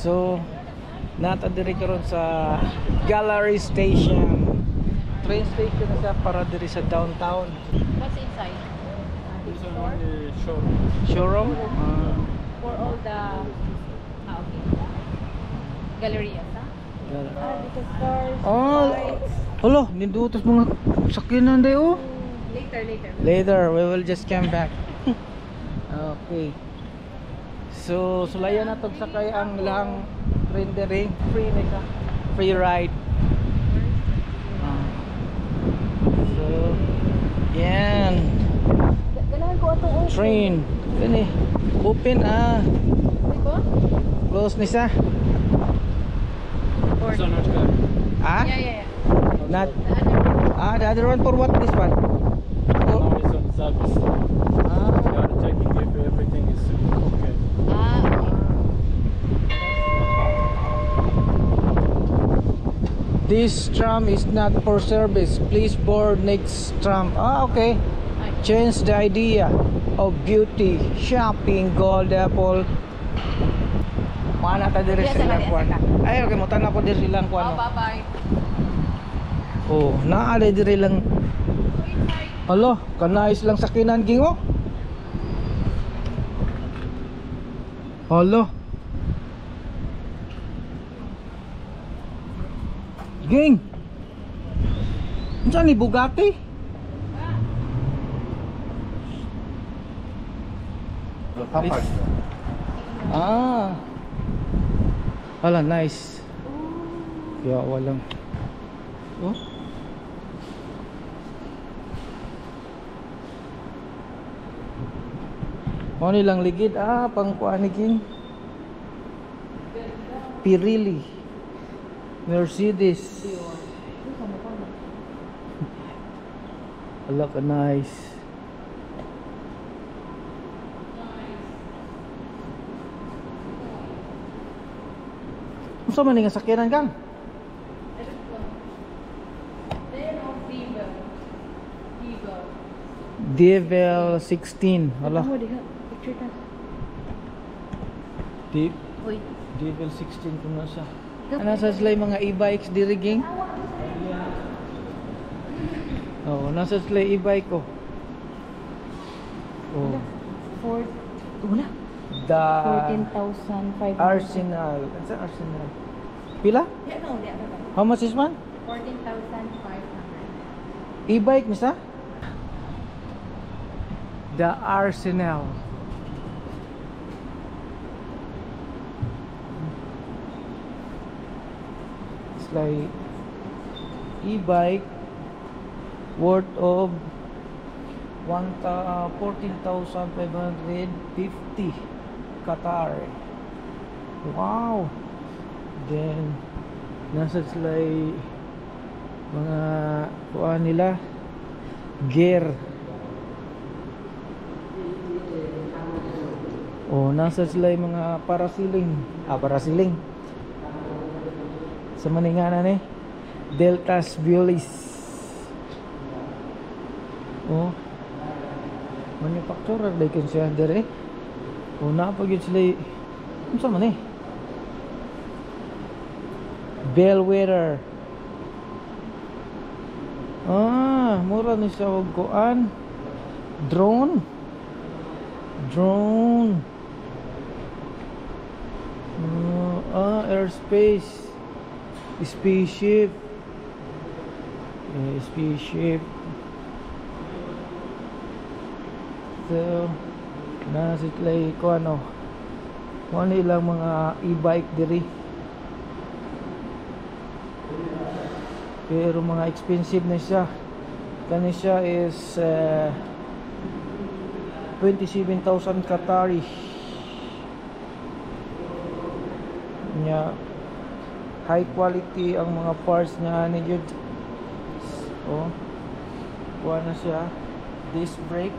So nata diri karon sa Gallery Station. Train station na siya para diri sa downtown. What's inside? This one only showroom. Showroom? For all the okay. Gallerias, ha? Ah, because cars, Oh, lights. hala, nindutos mga sakyanan day oh. Later, later. Later, we will just come back. Okay. So, sulayan na tog sakay ang lang train diri. Free na siya. Free ride. Ah. So, yan. Ganahan ko atong open. Train. Kani. Open ah. Di ba? Close ni siya. Or, This one not good. Ah? Yeah. Not The other one. Ah, the other one for what, this one? For, Now it's on service. Ah. They are checking if everything is okay. Ah, okay. This tram is not for service. Please board next tram. Ah, okay. Ay. Change the idea of beauty, shopping, gold, apple. Mana ta diri Yes, sa ilang yes, kuan. yes. Ay, okay, mutan ako diri silang kuan. Oh, bye-bye. Oh, naa diri lang. Alo, kanais lang sakinan ging oh. Alo. Ging. Unsa ni Bugatti? Ah. Hala, nice. Ya, walang. Oh. Mo ni lang ligid ah pang kuan ni King. Pirelli. Mercedes. Hala ka nice. Unsa man ni nga sakyanan kang? Devil 16. Hala. Mo diha. Picture ta. Di Uy. Devil 16 kuno siya. Nasa sila yung mga e-bikes diri ging? Oo, nasa sila yung e-bike oh. Oh. Four. Wala. The 14,500. Arsenal. Ano sa Arsenal? Pila? Yeah, no, yeah, no. How much is one? 14,500. E-bike, misa? The Arsenal. It's like e-bike worth of 14,550 Qatar. Wow. Then nasa sila mga kuan nila gear. Oh, nasa sila yung mga parasiling. Ah, parasiling. Sa maningana ni Deltas Violis. Oh. Manufacturer dai kun siya dire. Oh, naa pa gyud sila unsa man eh? Bellwether. Ah, mura ni siya og kuan. Drone. Drone. Airspace. Spaceship. Spaceship. So, nasa sila ko ano. Kung ano ilang mga e-bike diri. Pero mga expensive na siya. Kani siya is 27,000 Qatari. Nya high quality ang mga parts niya ni jud. Oh. Kuha na siya. Disc brake.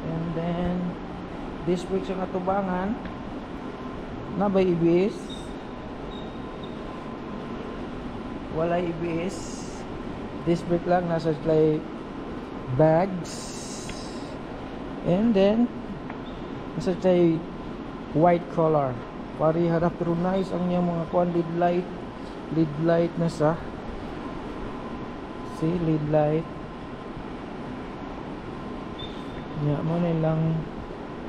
And then disc brake sa katubangan. Na ba ABS? Wala ABS. Disc brake lang, nasa like bags. And then nasa tay White color. Pareha ra pero nice ang iyang mga kuan, lead light. Lead light na sa. See, lead light. Nya mo na lang,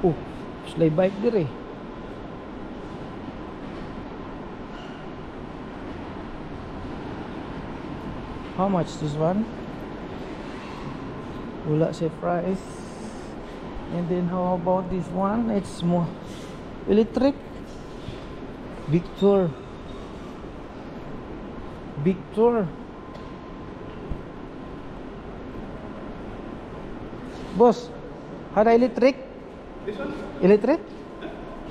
oh, slide bike dire. How much this one? Wala siya price. And then how about this one? It's more electric. Victor. Victor. Boss, hada electric? This one? Electric?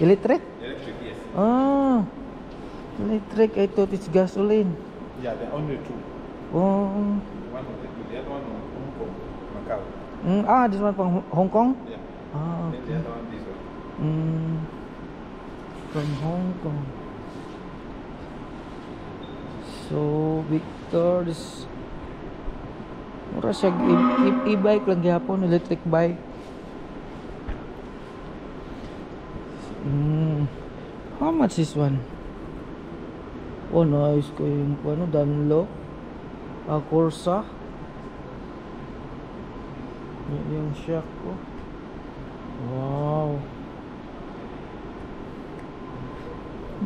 Electric? Electric, yes. Ah, electric. I thought it's gasoline. Yeah, there are only two. Oh. One with the other one on Hong Kong, Macau. This one from Hong Kong? Yeah. Ah, Then the okay. other one, this one. From Hong Kong. So, Victor, this mura siya e-bike lang gihapon, electric bike. How much this one? Oh, nice ko yung ano, Dunlop. Corsa. Yung shock ko. Wow.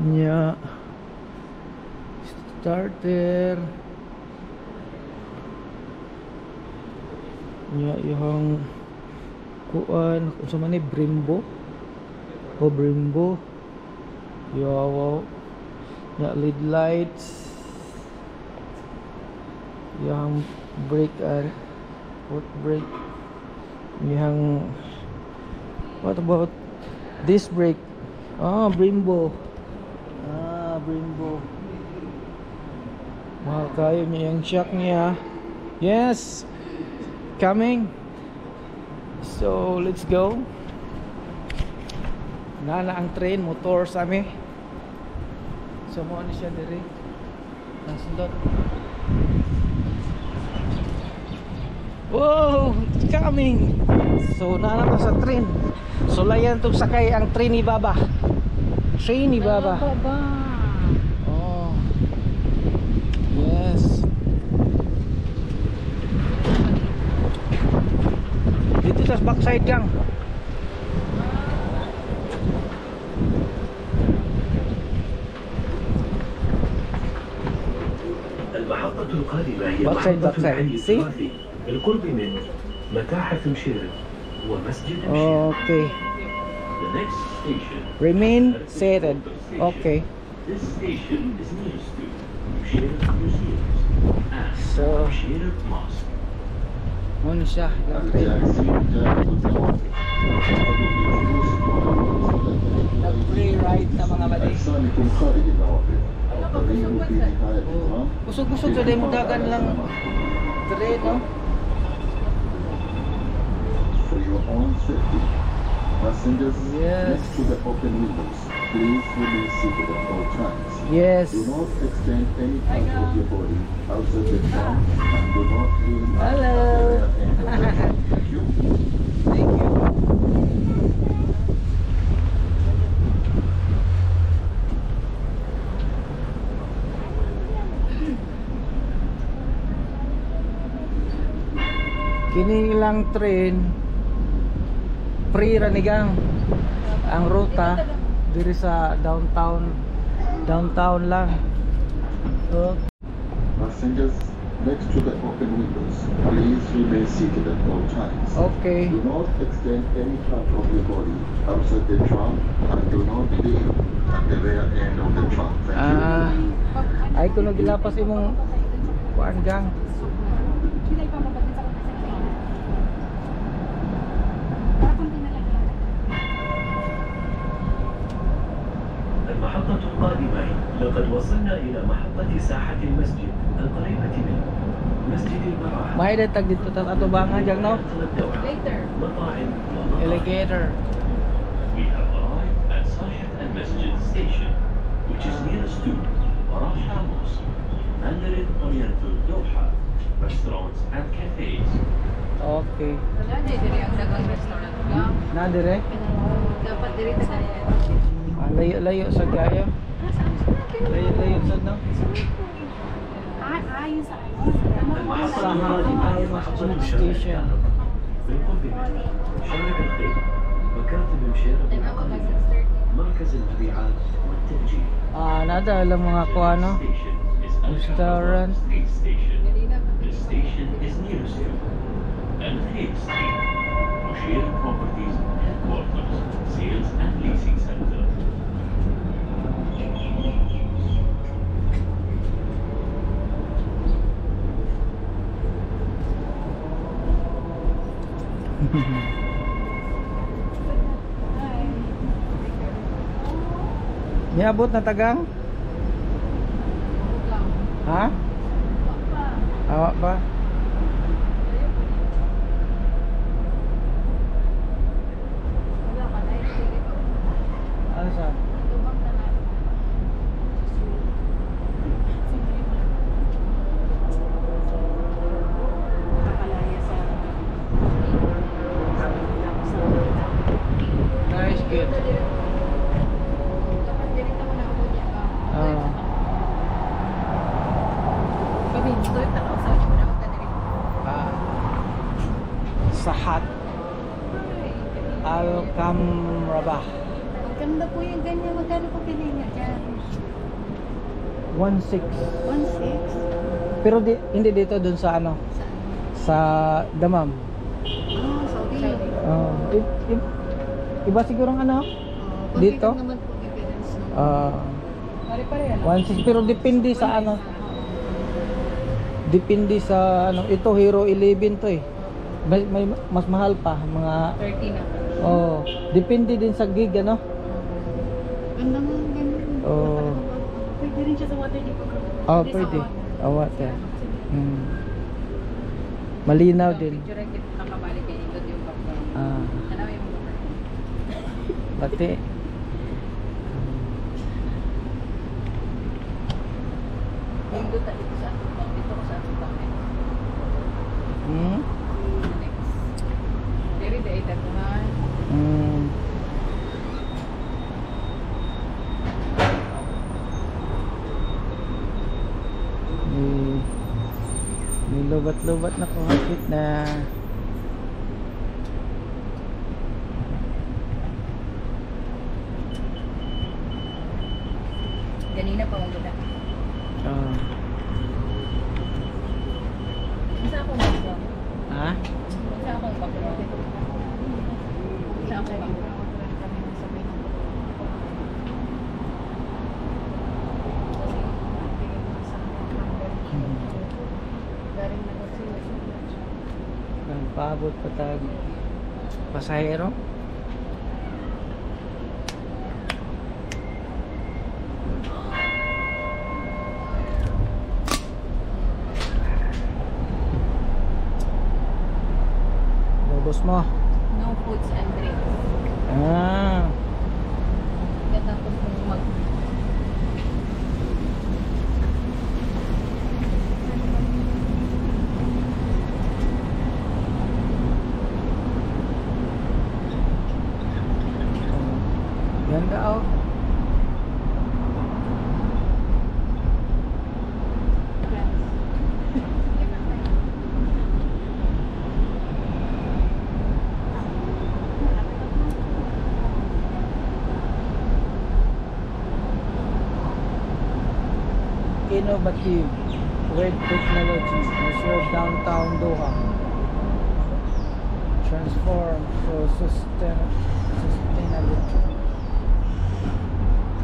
Nya. Starter. Nya yung kuan, unsa man ni, Brembo. Oh, Brembo. Yo, wow. Nya lead lights. Yung brake and foot brake. Yung what about this brake? Ah, Brembo. Ah, Brembo. Mahal kayo niya yung shock niya. Yes, coming. So let's go. Nana ang train motor sa ami. So mo ni siya diri. Nasundot. Whoa, it's coming. So nana ta sa train. So layan tong sakay ang train ni Baba. Train ni Baba. Baba. Oh. Yes. Dito sa backside gang. المحطة القادمة هي Backside, محطة backside. الحي See? التراثي بالقرب من متاحف مشيرب ومسجد مشيرب. Okay. The next station. Remain seated. Okay. This station is nearest to Msheireb Museums and So- Msheireb Mosque. Mo ni siya, ilang train. Nag-free ride na mga badi. أجسامكم خارج النوافذ. التغيير في نهاية الترام. Kusog-kusog sa demo dagan lang train, no? For your own safety, passengers Yes. next to the open windows, please remain seated at all times. Yes. Do not extend any part of your body outside the tram and do not lean at Hello. the rear end of the tram. Thank you. Thank you. Kini ilang train free ra ni gang ang ruta diri sa downtown, downtown lang. Oh. Passengers next to the open windows, please remain seated at all times. Okay. Do not extend any part of your body outside the tram and do not lean at the rear end of the tram. Thank you. Ah, ay kuno gilapas imong kuan gang. Sila ipababa din sa train. Para konti na lang yan. المحطة القادمة. لقد وصلنا إلى محطة ساحة المسجد القريبة من مسجد البراحة. May tag dito ta atubangan gang, no? الدوحة. Later. مطاعم ومطاعم. Alligator. We have arrived at Sahat Al Masjid Station, which is nearest to Baraha Mosque, Mandarin Oriental Doha, restaurants and cafes. Okay. Wala di diri ang dagang restaurant ka. Na dire? Dapat diri ta kaya. Ah, layo-layo sa gaya. Layo-layo sa no? Ah, yun sa ano. المحطة Sahat القادمة Al محطة Masjid شارع Station. الكهرباء بالقرب من شارع الخيل، مكاتب مشيرب Tanawa ka العقارية، 6:30. مركز المبيعات والتأجير. Ah, nada alam mga kuano. Station is Al Restaurant. Kahraba Street Station. Ganina pa. The station is nearest to Al Khail Street, Musheer Properties Headquarters, Sales and Leasing Center. Niabot na tagang? Ha? Awa pa? Wala ka na diri pa. Ano sa? Tubang tanan. Kakalaya sa... Nice, good. Dapat diri ta mo na ako niya ka. Ah. Kami dito ta ka sa mo na ta diri. Ah. Sahat Al Kamrabah. Maganda po yung ganyan. Magkano po pili niya dyan? 1.6. 1.6? Pero di, hindi dito dun sa ano, Saan? sa Damam. Ah, Saudi. Oh, iba siguro ang ano? Oh, konti Dito? lang naman po difference. No? Ah, Pare-pareha. 1.6 pero depende sa ano. Depende sa ano, ito Hero 11 to eh. May mas mahal pa mga 30 na. oh, depende din sa gig ano. Ganda nga, ganyan. Oh. Pwede rin siya sa water, di ba? Oh, pwede. Oh, water. Malinaw din. Picture ang kakabalik kay indot yung background. Ah, Tanaw yung background. pati. Indot ta dito sa atubang dito ko sa atubang. Next. Diri dai taguhan. May, may lubat-lubat na kuhakit na. Ganina pa mong gud. Oh. Sa akong background. Ha? Sa akong background. Sa akong background. Paabot pa tag pasahero. Lobos mo. No foods and drinks. Ah. Katapos mong mag Ganda oh. Innovative with technology. Measure downtown Doha. Transform for sustainability.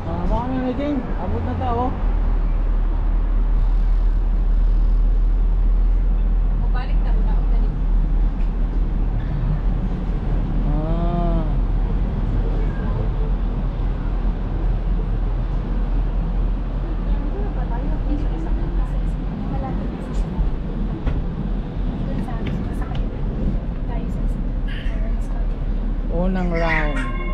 Ah, mga na din. Abot na tao. Mubalik ta una og dali. Ah. Unang round.